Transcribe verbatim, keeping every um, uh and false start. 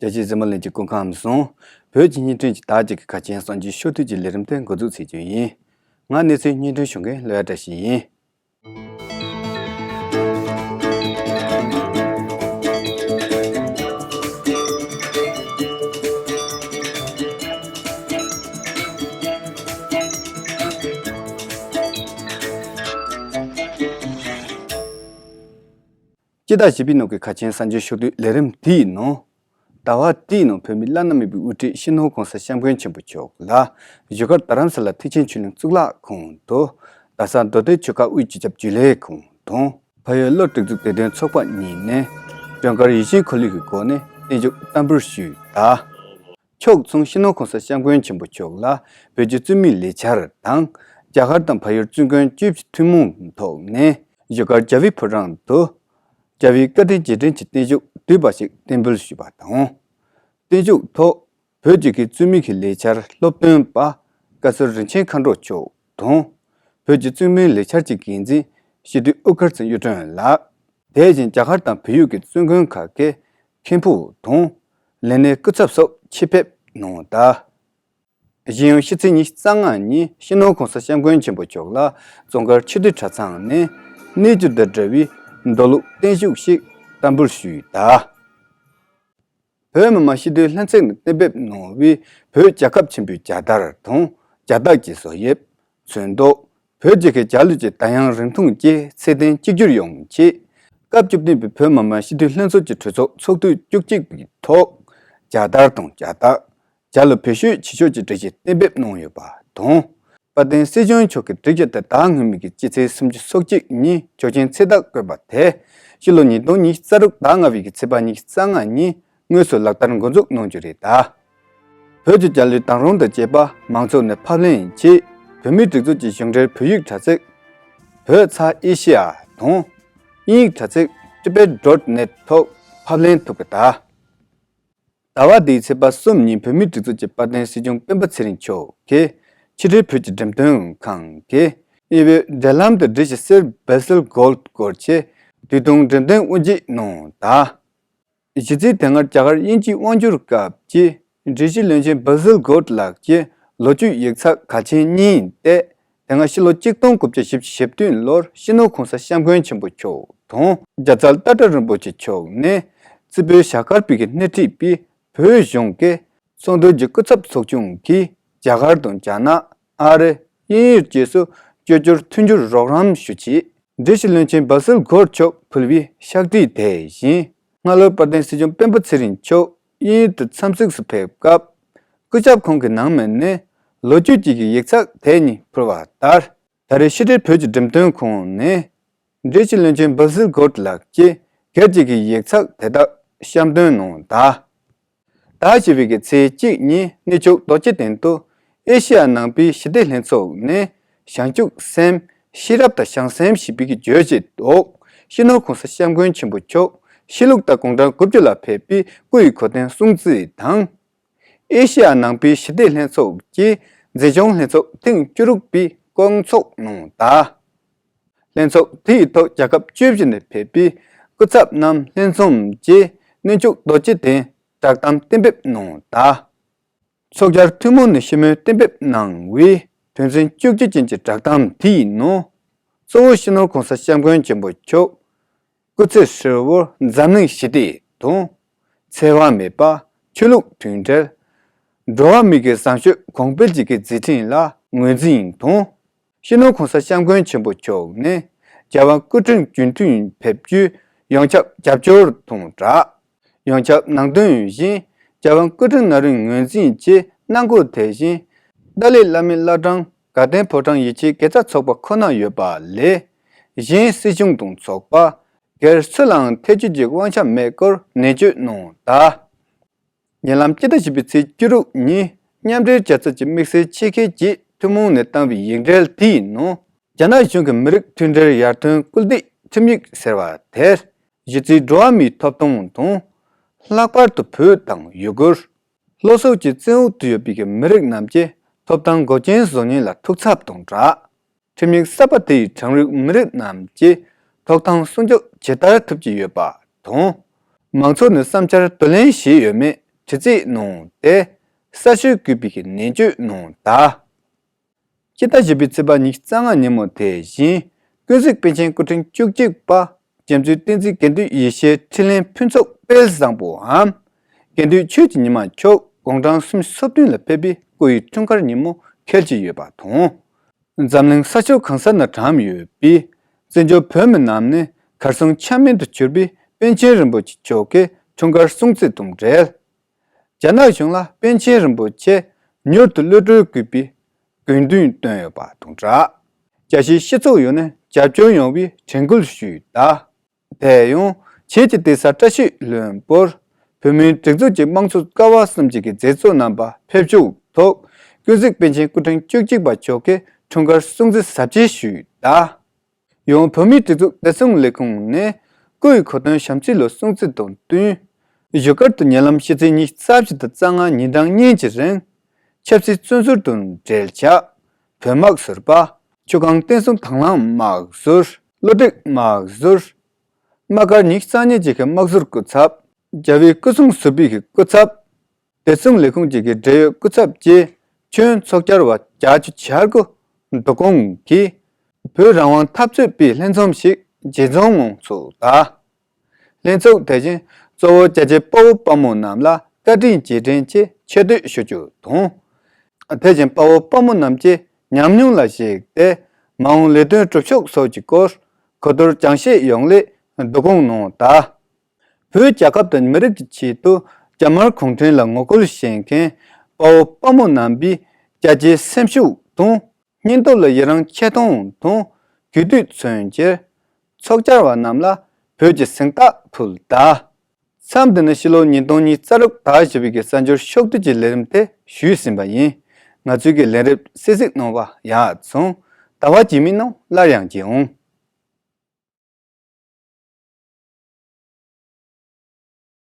རྒྱ་ཆེའི་གཟིགས་མོ་ལྷན་རྒྱས་སྐུ་ཁམས་བཟང་། བོད་ཀྱི་བརྙན་འཕྲིན་གྱི་བདག་ཅག་གི་ཁ་ཆེའི་གསར་འགྱུར་ཤོག་ཐུག་གི་ལས་རིམ་དེ་འགོ་འཛུགས་བྱེད་རྒྱུ་ཡིན། ང་གནས་ཚུལ་བརྙན་འཕྲིན་ཞུ་མཁན་ལོ་ཡ་བཀྲ་ཤིས་ཡིན། སྤྱི་ཟླ་བཞི་པའི་ནང་གི་ཁ་ཆེའི་གསར་འགྱུར་ཤོག་ཐུག་ལས་རིམ་དེའི་ནང་། ཟླ་བ་དེའི་ནང་བོད་མིའི་བླ་ན་མེད་པའི་དབུ་ཁྲིད་སྤྱི་ནོར་༸གོང་ས་༸སྐྱབས་མགོན་ཆེན་པོ་མཆོག་ལ་བཞུགས་སྒར་རྡ་རམ་ས་ལ་ཐེག་ཆེན་ཆོས་གླིང་གཙུག་ལག་ཁང་དུ། རྡ་ས་མདོ་སྟོད་ཆོལ་ཁ་དབུས་སྤྱི་ཁྱབ་རྒྱུན་ལས་ཁང་དང་། བལ་ཡུལ་གློ་སྒྲིག་འཛུགས་བདེ་དོན་ཚོགས་པ་གཉིས་ནས་མགྲོན་ཁང་ཡིད་བཞིན་འཁོར་ལོ་ཡི་སྒོ་ནས་བརྟན་བཞུགས་བསྟར་འབུལ་ཞུས་པ། ཕྱོགས་མཚུངས་སྤྱི་ནོར་༸གོང་ས་༸སྐྱབས་མགོན་ཆེན་པོ་མཆོག་ལ་བོད་ཀྱི་བཙུན་མའི་ལས་འཆར་དང་། རྒྱ་གར་དང་བལ་ཡུལ་བཙུན་དགོན་བཅུ་བཞི་ཐུན་མོང་ཐོག་ནས་བཞུགས་སྒར་རྒྱལ་བའི་ཕོ་བྲང་དུ་རྒྱལ་བའི་བཀའ་དྲིན་རྗེས་དྲན་གྱི་བརྟན་བཞུགས་བསྡུས་པ་ཞིག་བསྟར་འབུལ་ཞུས་པ་དང་། བརྟན་བཞུགས་ཐོག་བོད་ཀྱི་གི་བཙུན་མའི་གི་ལས་འཆར་སློབ་སྟོན་པ་བཀའ་ཟུར་རིན་ཆེན་མཁའ་འགྲོ་མཆོག་དང་། བོད་ཀྱི་བཙུན་མའི་ལས་འཆར་གྱི་འགན་འཛིན་སྤྱི་འཐུས་ཨུ་དཀར་ཚེ་གཡུ་སྒྲོན་ལགས། དེ་བཞིན་རྒྱ་གར་དང་བལ་ཡུལ་གྱི་བཙུན་དགོན་ཁག་གི་མཁན་པོ་དང་། ལས་སྣེ་སྐུ་ཚབ་སོགས་ཆེད་ཕེབས་གནང་བ་དང་། གཞན་ཡང་ཕྱི་ཚེས་ཉི་ཤུ་རྩ་ལྔ་ཉིན་སྤྱི་ནོར་༸གོང་ས་༸སྐྱབས་མགོན་ཆེན་པོ་མཆོག་ལ་རྫོང་དཀར་ཆོས་སྡེ་གྲྭ་ཚང་ནས་གནས་འགྱུར་དང་འབྲེལ་བའི་མདོ་ལུགས་བརྟན་བཞུགས་ཤིག་བསྟར་འབུལ་ཞུས་ཡོད། བོད་མི་མང་སྤྱི་འཐུས་ལྷན་ཚོགས་ནས་གཏན་འབེབས་གནང་བའི་བོད་རྒྱལ་ཁབ་ཆེན་པོའི་རྒྱལ་དར་དང་རྒྱལ་རྟགས་ཀྱི་བཟོ་དབྱིབས། ཚོན་མདོག་བོད་ཀྱི་གི་རྒྱལ་གླུ་བཅས་ད་ཡང་རིང་ཐུང་བཅས་ཚད་ལྡན་གཅིག་གྱུར་ཡོང་ཆེད། སྐབས་བཅུ་བདུན་པའི་བོད་མི་མང་སྤྱི་འཐུས་ལྷན་ཚོགས་ཀྱི་གྲོས་ཚོགས་ཚོགས་དུས་བཅུ་གཅིག་པའི་ཐོག་རྒྱལ་དར་དང་རྒྱལ་རྟགས། རྒྱལ་གླུ་བེད་སྤྱོད་བྱེད་ཕྱོགས་ཀྱི་སྒྲིག་གཞི་གཏན་འབེབས་གནང་ཡོད་པ་དང་། དཔལ་ལྡན་སྲིད་སྐྱོང་མཆོག་གིས་སྒྲིག་གཞི་དེ་ཟླ་སྔོན་མའི་གི་སྤྱི་ཚེས་སུམ་ཅུ་སོ་གཅིག་ཉིན་ཆོག་མཆན་ཚེ་ཐག་བཀོད་པ་དེ། ཕྱི་ལོ་ཉིས་སྟོང་ཉི་ཤུ་རྩ་དྲུག་ཟླ་ལྔ་པའི་གི་ཚེས་པ་ཉི་ཤུ་རྩ་ལྔ་ཉིན་དངོས་སུ་ལག་བསྟར་འགོ་འཛུགས་གནང་རྒྱུ་རེད་ད། བོད་ཀྱི་རྒྱལ་གླུའི་གདངས་རིང་དང་བཅས་པ་མང་ཚོགས་ནས་ཕབ་ལེན་གྱིས་བོད་མིའི་སྒྲིག་འཛུགས་ཀྱི་གཞུང་འབྲེལ་བོད་ཡིག་དྲ་ཚིགས། བོད་ཚ་ཨེ་ཤེ་ཡ་དང་། དབྱིན་ཡིག་དྲ་ཚིགས་tibet dot net ཐོག་ཕབ་ལེན་ཐུབ་ཀྱི་ད། ཟླ་བ་འདིའི་ཚེས་པ་གསུམ་ཉིན་བོད་མིའི་སྒྲིག་འཛུགས་ཀྱི་དཔལ་ལྡན་སྲིད་སྐྱོང་སྤེན་པ་ཚེ་རིང་མཆོག་གིས་ཕྱི་དྲིལ་བོད་ཀྱི་འགྲེམས་སྟོན་ཁང་གི་དབྱིན་བོད་འབྲེལ་ལམ་དུ་སྒྲིག་གཞི་གསེར་བེ་སིལ་གྷོལ་སྐོར་གྱི་དུས་ཐུང་འགྲེམས་སྟོན་དབུ་འབྱེད་གནང་ད། གཞི་རྩའི་དེ་སྔར་རྒྱ་གར་དབྱིན་ཇིའི་དབང་སྒྱུར་སྐབས་ཀྱི་སྒྲིག་གཞི་བློན་ཆེན་བེ་སིལ་གྷོལ་ལགས་ཀྱི་ལོ་རྒྱུས་ཡིག་ཚགས་གལ་ཆེན་གཉིས་ཏེ། དེ་སྔ་ཕྱི་ལོ་གཅིག་སྟོང་དགུ་བརྒྱ་བཞི་བཅུ་ཞེ་བདུན་ལོར་སྤྱི་ནོར་༸གོང་ས་༸སྐྱབས་མགོན་ཆེན་པོ་མཆོག་དང་རྒྱལ་ཚབ་ཏཱ་ལའི་རིན་པོ་ཆེ་མཆོག་ནས་རྩིས་འབུལ་ཞྭ་དཀར་པོའི་གི་སྣེ་ཁྲིད་པའི་བོད་གཞུང་གི་ཚོང་དོན་གྱི་སྐུ་ཚབ་ཚོགས་ཆུང་གིས་རྒྱ་གར་དང་རྒྱ་ནག་ཨ་རི། དབྱིན་ཡུལ་བཅས་སུ་བསྐྱོད་རྒྱུར་མཐུན་འགྱུར་རོགས་རམ་ཞུ་ཆེད། སྒྲིག་གཞི་བློན་ཆེན་བེ་སིལ་གྷོལ་མཆོག་ཕུལ་བའི་ཕྱག་བྲིས་དེ་བཞིན། སྔ་ལོར་དཔལ་ལྡན་སྲིད་སྐྱོང་སྤེན་པ་ཚེ་རིང་མཆོག་དབྱིན་ཡུལ་དུ་འཚམས་གཟིགས་སུ་ཕེབས་སྐབས། སྐུ་ཞབས་ཁོང་གི་ནང་མི་ནས་ལོ་རྒྱུས་ཀྱི་ཡིག་ཚགས་དེ་གཉིས་ཕུལ་བ་ལྟར། ད་རེས་ཕྱི་དྲིལ་བོད་ཀྱི་འགྲེམས་སྟོན་ཁང་ནས་སྒྲིག་གཞི་བློན་ཆེན་བེ་སིལ་གྷོལ་ལགས་ཀྱིས་སྒེར་གྱི་གི་ཡིག་ཚགས་དེ་དག་བཤམས་སྟོན་གནང་ད། ཟླ་བཞི་པའི་གི་ཚེས་གཅིག་ཉིན་གནས་མཆོག་རྡོ་རྗེ་གདན་དུ་ཨེ་ཤེ་ཡ་ནང་པའི་ཞི་བདེ་ལྷན་ཚོགས་ནས་བྱང་ཆུབ་སེམས་ཤེས་རབ་དང་བྱང་སེམས་ཞེས་པའི་གི་བརྗོད་བྱའི་ཐོག་སྤྱི་ནོར་༸གོང་ས་༸སྐྱབས་མགོན་ཆེན་པོ་མཆོག་ཕྱི་ལུགས་དང་དགུང་གྲངས་དགུ་བཅུ་ལ་ཕེབས་པའི་སྐུ་ཡི་གོ་སྟོན་སྲུང་བརྩི་དང་། ཨེ་ཤེ་ཡ་ནང་པའི་ཞི་བདེ་ལྷན་ཚོགས་ཀྱི་འཛིན་སྐྱོང་ལྷན་ཚོགས་ཐེངས་བཅུ་དྲུག་པའི་བསྐོང་ཚོགས་གནང་ད། ལྷན་ཚོགས་དེའི་ཐོག་རྒྱལ་ཁབ་བཅུ་བཞི་ནས་ཕེབས་པའི་སྐུ་ཚབ་རྣམས་ལྷན་འཛོམས་ཀྱིས་གནས་མཆོག་རྡོ་རྗེ་གདན་བསྒྲགས་གཏམ་གཏན་འབེབས་གནང་ད། ཚོགས་བཅར་ཐུན་མོང་ནས་ཞི་མོལ་གཏན་འབེབས་གནང་བའི་དོན་ཚན་བཅུ་གཅིག་ཅན་གྱི་བསྒྲགས་གཏམ་དེའི་ནང་། གཙོ་བོ་སྤྱི་ནོར་༸གོང་ས་༸སྐྱབས་མགོན་ཆེན་པོ་མཆོག་སྐུ་ཚེ་ཧྲིལ་བོར་འཛམ་གླིང་ཞི་བདེ་དང་། འཚེ་བ་མེད་པ། ཆོས་ལུགས་མཐུན་སྒྲིལ། འགྲོ་བ་མིའི་གི་བཟང་སྤྱོད་གོང་འཕེལ་གྱི་གི་མཛད་འཕྲིན་ལ་ངོས་འཛིན་དང་། སྤྱི་ནོར་༸གོང་ས་༸སྐྱབས་མགོན་ཆེན་པོ་མཆོག་ནས་རྒྱལ་དབང་སྐུ་ཕྲེང་རྒྱུན་མཐུད་ཕེབས་རྒྱུའི་ཡོངས་ཁྱབ་རྒྱབ་སྐྱོར་དང་སྦྲགས། ཡོངས་ཁྱབ་ནང་དོན་བཞིན་རྒྱལ་དབང་སྐུ་ཕྲེང་ན་རིམ་ངོས་འཛིན་གྱི་གནང་སྒོ་དེ་བཞིན། ཏཱ་ལའི་བླ་མའི་བླ་བྲང་དགའ་ལྡན་ཕོ་བྲང་ཡིད་ཆེས་དགེ་རྩ་ཚོགས་པ་ཁོ་ན་ཡོད་པ་ལས། གཞན་སྲིད་གཞུང་དང་ཚོགས་པ་སྒེར་སུ་ལའང་ཐེ་བྱུས་ཀྱི་དབང་ཆ་མེད་སྐོར་ནན་བརྗོད་གནང་ད། ཉེ་ལམ་སྤྱི་ཟླ་བཞི་པའི་ཚེས་བཅུ་དྲུག་ཉིན་མཉམ་འབྲེལ་རྒྱལ་ཚོགས་ཀྱི་དམིགས་བསལ་ཆེད་མཁས་ཀྱིས་ཐུན་མོང་ནས་བཏང་བའི་ཡིག་འབྲེལ་དེའི་ནང་། རྒྱ་ནག་གཞུང་གི་མི་རིགས་མཐུན་སྒྲིལ་ཡར་ཐོན་སྐུལ་འདེད་ཁྲིམས་ཡིག་ཟེར་བ་དེར། གཞི་རྩའི་འགྲོ་བ་མིའི་ཐོབ་ཐང་དང་། ལྷག་པར་དུ་བོད་དང་ཡུ་གུར། ལྷོ་སོག་གི་བཙན་འོག་ཏུ་ཡོད་པའི་མི་རིགས་རྣམས་ཀྱི་ཐོབ་ཐང་འགོག་རྐྱེན་བཟོ་ཉེན་ལ་ཐུགས་འཚབ་དང་སྦྲགས། ཁྲིམས་ཡིག་གསར་པ་དེ་ཡིས་གྲངས་རིག་མི་རིགས་རྣམས་ཀྱི་ཐོབ་ཐང་སྲུང་སྐྱོབ་ཇི་ལྟར་ཐུབ་ཀྱི་ཡོད་པ་དང་། མང་ཚོགས་ནས་བསམ་འཆར་བསྡུ་ལེན་བྱས་ཡོད་མེད་ དྲི་རྩད་གནང་སྟེ། གསར་ཤོག་བརྒྱུད་པའི་ནན་བརྗོད་གནང་གདའ། སྤྱི་ཟླ་བཞི་པའི་ཚེས་པ་ཉི་ཤུ་རྩ་ལྔ་ཉིན་མོ་དེ་བཞིན། ཀུན་གཟིགས་པཎ་ཆེན་སྐུ་ཕྲེང་བཅུ་གཅིག་པ། རྒྱ་མཚོའི་བསྟན་འཛིན་དགེ་འདུན་ཡེ་ཤེས་འཕྲིན་ལས་ཕུན་ཚོགས་དཔལ་བཟང་པོའམ། དགེ་འདུན་ཆོས་ཀྱི་ཉི་མ་མཆོག་དགུང་གྲངས་སུམ་ཅུ་སོ་བདུན་ལ་ཕེབས་པའི་སྐུ་ཡི་འཁྲུངས་སྐར་ཉིན་མོ་འཁེལ་གྱི་ཡོད་པ་དང་། འཛམ་གླིང་ས་ཕྱོགས་གང་ས་ན་གྲམ་ཡོད་པའི་བཙན་བྱོལ་བོད་མི་རྣམས་ནས་གར་སོང་ཆ་མེད་དུ་གྱུར་པའི་པཎ་ཆེན་རིན་པོ་ཆེ་མཆོག་གི་འཁྲུངས་སྐར་སྲུང་བརྩི་དང་འབྲེལ། རྒྱ་ནག་གཞུང་ལ་པཎ་ཆེན་རིན་པོ་ཆེ་མྱུར་དུ་གློད་གྲོལ་དགོས་པའི་དགོས་འདུན་བཏོན་ཡོད་པ་དང་སྦྲགས། རྒྱལ་སྤྱིའི་སྤྱི་ཚོགས་ཡོངས་ནས་རྒྱབ་སྐྱོར་ཡོང་བའི་དྲན་སྐུལ་ཞུས་གདའ། དེ་ཡང་བྱེས་ཀྱི་གདན་ས་བཀྲ་ཤིས་ལྷུན་པོར་བོད་མིའི་སྒྲིག་འཛུགས་ཀྱི་དམངས་གཙོ་ཀ་བ་གསུམ་གྱི་མཛད་གཙོ་རྣམ་པ་ཕེབས་ཞུགས་ཐོག་ཀུན་གཟིགས་པཎ་ཆེན་སྐུ་ཕྲེང་བཅུ་གཅིག་པ་མཆོག་གི་འཁྲུངས་སྐར་སྲུང་བརྩི་གཟབ་རྒྱས་ཞུས་གདའ། ཡང་བོད་མིའི་སྒྲིག་འཛུགས་བདེ་སྲུང་ལས་ཁུངས་ནས་སྐུ་ཡི་གོ་སྟོན་ཞབས་ཕྱི་ལོ་སྲུང་བརྩི་དང་བསྟུན། བཞུགས་སྒར་དུ་ཉེ་ལམ་ཕྱི་ཚེས་ཉི་ཤུ་རྩ་བཞི་དང་རྩ་ལྔ་ཉིན་གྲངས་གཉིས་ཀྱི་རིང་། ཆབ་སྲིད་བཙོན་ཟུར་དང་འབྲེལ་ཆགས། བོད་དམག་ཟུར་པ། ཆུ་སྒང་བསྟན་སྲུང་དང་བླངས་དམག་ཟུར། བློ་གྲོས་དམག་ཟུར། དམག་སྒར་ཉི་ཤུ་རྩ་གཉིས་ཀྱི་དམག་ཟུར་སྐུ་ཚབ། རྒྱ་བལ་སྐུ་སྲུང་ཟུར་པའི་སྐུ་ཚབ། བདེ་སྲུང་ལས་ཁུངས་ཀྱི་འབྲེལ་ཡོད་སྐུ་ཚབ་བཅས་ཁྱོན་ཚོགས་བཅར་བ་བརྒྱད་ཅུ་གྱ་དགུ་འདུ་ཁང་གིས་བོད་རང་དབང་འཐབ་རྩོད་པའི་ལྷན་འཛོམས་ཤིག་རྗེས་ཚོང་ངང་ཚོགས་གདའ། ལྷན་ཚོགས་དེ་བཞིན་གཙོ་བོ་རྒྱ་ཆེའི་དཔའ་བོ་དཔའ་མོ་རྣམས་ལ་བཀའ་དྲིན་རྗེས་དྲན་གྱི་ཆེ་བསྟོད་ཞུ་རྒྱུ་དང་། དེ་བཞིན་དཔའ་བོ་དཔའ་མོ་རྣམས་ཀྱི་ཉམས་མྱོང་ལ་གཞིགས་ཏེ་མ་འོངས་ལས་དོན་སྒྲུབ་ཕྱོགས་སོགས་ཀྱི་སྐོར་གོ་བསྡུར་སྦྱང་བཤད་ཡོང་སླད་འདུ་ཁང་གནང་གདའ། བོད་རྒྱལ་ཁབ་དང་མི་རིགས་ཀྱི་ཆེད་དུ་རྒྱ་དམར་གུང་ཁྲན་ལ་ངོ་རྒོལ་བྱེད་མཁན་དཔའ་བོ་དཔའ་མོ་རྣམ་པའི་རྒྱལ་གཅེས་སེམས་ཤུགས་དང་སྙིང་སྟོབས་ལ་ཡི་རང་ཆེ་མཐོང་དང་རྒྱུད་དུས་མཚོན་ཕྱིར་ཚོགས་བཅར་བ་རྣམས་ལ་བོད་ཀྱི་གཟེངས་རྟགས་ཕུལ་གདའ། མཚམས་འདི་ནི་ཕྱི་ལོ་ཉིས་སྟོང་ཉི་ཤུ་རྩ་དྲུག་ཟླ་བཞི་པའི་གི་གསར་འགྱུར་ཕྱོགས་བསྡུས་ཀྱི་ལས་རིམ་དེ་ཞུས་ཟིན་པ་ཡིན། ང་ཚོའི་གི་ལས་རིམ་གསན་གཟིགས་གནང་བ་ཡག་སོང་། ཟླ་བ་རྗེས་མའི་ནང་སླར་ཡང་མཇལ་འོང་།